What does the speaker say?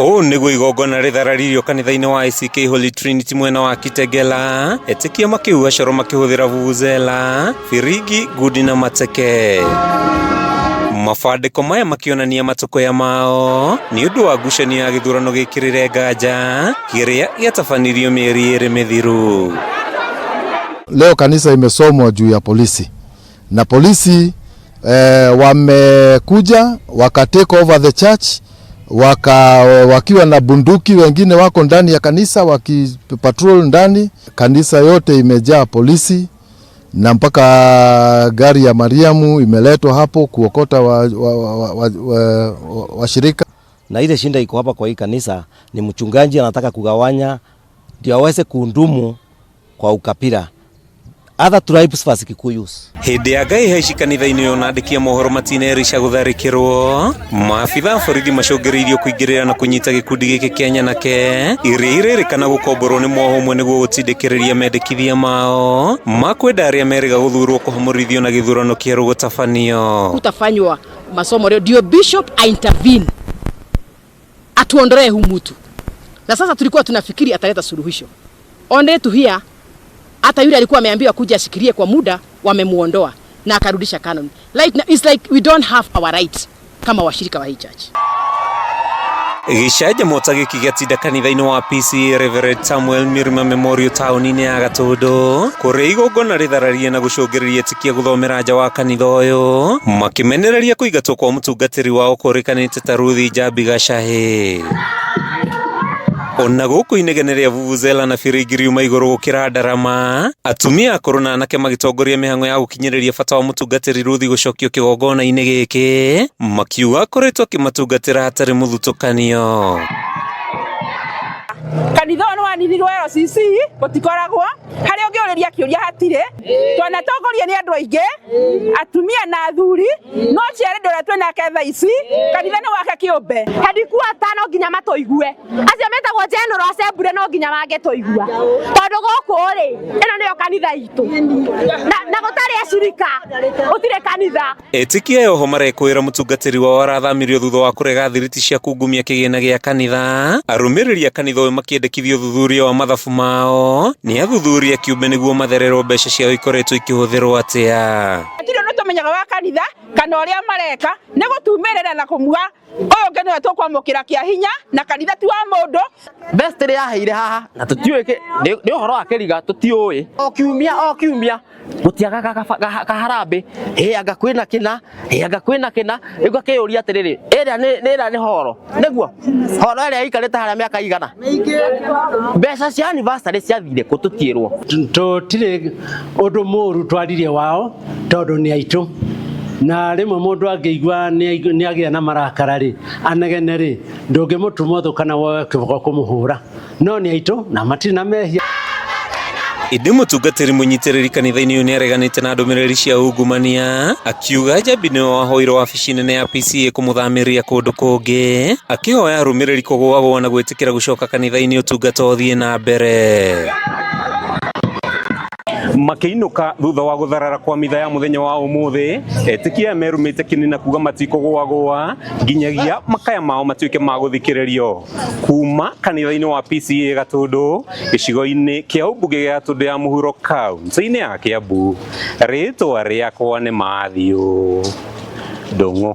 Ũũ nĩguo igongona rĩthararirio kanitha-inĩ wa ACK Holy Trinity mwena wa Kitegela, etĩkia makĩhuha coro makĩhũthĩra vuvuzela, biringi, ngundi na mateke. Mabandĩko maya makĩonania matũkũya mao nĩ ũndũ wa ngucanio ya gĩthurano gĩkĩrĩre nganja kĩrĩa gĩatabanirio mĩeri 2 mĩthiru. Leo kanisa imesomwa juu ya polisi na polisi wamekuja waka take over the church wakiwa na bunduki, wengine wako ndani ya kanisa wakipatrol ndani. Kanisa yote imejaa polisi na mpaka gari ya Mariamu imeletwa hapo kuokota washirika. Na ile shinda iko hapa kwa hii kanisa ni mchungaji anataka kugawanya ndio aweze kuundumu kwa ukabila. Other tribes versus Kikuyus. Hĩndĩ ya ngai haici kanitha-inĩ ũyũ na andĩki a mohoro matinerisha gũtharĩkĩrwo, maabitha a borithi macũngĩrĩirio kũingĩrĩra na kũnyita gĩkundi gĩkĩ kĩa nyanake iria irĩrĩkana gũkomborwo nĩ mwoho ũmwe nĩguo gũtindĩkĩrĩria mendekithia mao ma kwenda arĩa merĩga gũthurwo kũhamũrithio na gĩthurano kĩerũ gũtabanio. Kutafanywa masomo leo ndio bishop a intervene atuondolee huu mtu, na sasa tulikuwa tunafikiri ataleta suluhisho only to hear hata yule alikuwa ameambiwa kuja ashikilie kwa muda wamemuondoa na akarudisha canon. Like, it's like we don't have our right kama washirika wa hii church. Gĩcanjama ta gĩkĩ gĩatinda kanitha-inĩ wa PCEA Reverend Samuel Mirima Memorial taũni-inĩ ya Gatũndũ kũrĩa igongona rĩthararie na gũcũngĩrĩria etĩkia gũthomera nja wa kanitha ũyũ makĩmenereria kũingatwo kwa mũtungatĩri wao kũrĩkanĩte ta Ruth Njambi Gacahĩ. Ona gũkũ inegene rĩa vuvuzela na biringi riuma igũrũ gũkĩra ndarama, atumia akũrũ na anake magĩtongoria mĩhang'o ya gũkinyĩrĩria bata wa mũtungatĩri Ruth gũcokio kĩgongona-inĩ gĩkĩ, makiuga akoretwo akĩmatungatĩra hatarĩ mũthutũkanio. Kanitha ũyũ nĩwaninirwo LCC gũtikoragwo harĩa ũngĩũrĩria kĩũria hatirĩ twanatongoria nĩ andũ aingĩ atumia na athuri no ciarĩ ũrĩa twĩnake thaa ici kanitha nĩ wake kĩũmbe. Headquarter no nginya matũigue acio metagwo General Assembly no nginya mangĩtũigua tondũ gũkũ rĩ ĩno nĩyo kanitha itũ na gũtarĩ acirika gũtirĩ kanitha. Etĩkia aya oho marekũĩra mũtungatĩri wao arathamirio thutha wa kũrega thiriti cia kungumia kĩgĩna gĩa kanitha. Arũmĩrĩri a kanitha ũyũ makĩendekithia ũthuthuria wa mathabu mao nĩ athuthuria kĩũmbe nĩguo mathererwo mbeca ciao ikoretwo ikĩhũthĩrwo atĩa. Hatirĩ ũndũ tũmenyaga wa kanitha kana ũrĩa mareka nĩ gũtumĩrĩra na kũmuga ũyũ ũngĩ nĩwe tũkwamũkĩra kĩa hinya na kanitha ti wa mũndũ. Best ĩrĩa yaheire haha na tũtiũĩ nĩ ũhoro wa kĩriga tũtiũĩ o kiumia gũtiagaga kaharambĩ ĩ anga kwĩna kĩna ĩ anga kwĩna kĩna rĩu ngakĩyũria atĩrĩrĩ ĩrĩa nĩ ĩrĩa nĩ horo nĩguo horo ĩrĩa ĩikarĩte harĩa mĩaka igana mbeca cia anniversary ciathire kũ tũtiĩrwo. Tũtirĩ ũndũ mũru twaririe wao tondũ nĩ aitũ na rĩmwe mũndũ angĩigua nĩ agĩa na marakara rĩ anegene rĩ ndũngĩmũtuma ũthũ kana woe kĩboko kũmũhũra no nĩ aitũ na matirĩ na mehia. Ĩndĩ mũtungatĩri mũnyitĩrĩri kanitha-inĩ ũyũ nĩareganĩte na ndũmĩrĩri cia ungumania akiuga Njambi nĩwe wahoirwo wabici nene ya PCEA kũmũthamĩria kũndũ kũngĩ akĩhoya arũmĩrĩri kũgũagũa na gwĩtĩkĩra gũcoka kanitha-inĩ ũtungata ũthiĩ na mbere. Makĩinũka thutha wa gũtharara kwa mitha ya mũthenya wa ũmũthĩ, etĩkia aya merumĩte kĩni na kuga matikũgũagũa nginyagia makaya mao matuĩke ma gũthikĩrĩrio. Kuma kanitha-inĩ wa PCEA Gatũndũ gĩcigo-inĩ kĩa ũmbunge gĩa Gatũndũ ya mũhuro kaunti-inĩ ya Kiambu, rĩtwa rĩakwa nĩ Matthew Ndung'u.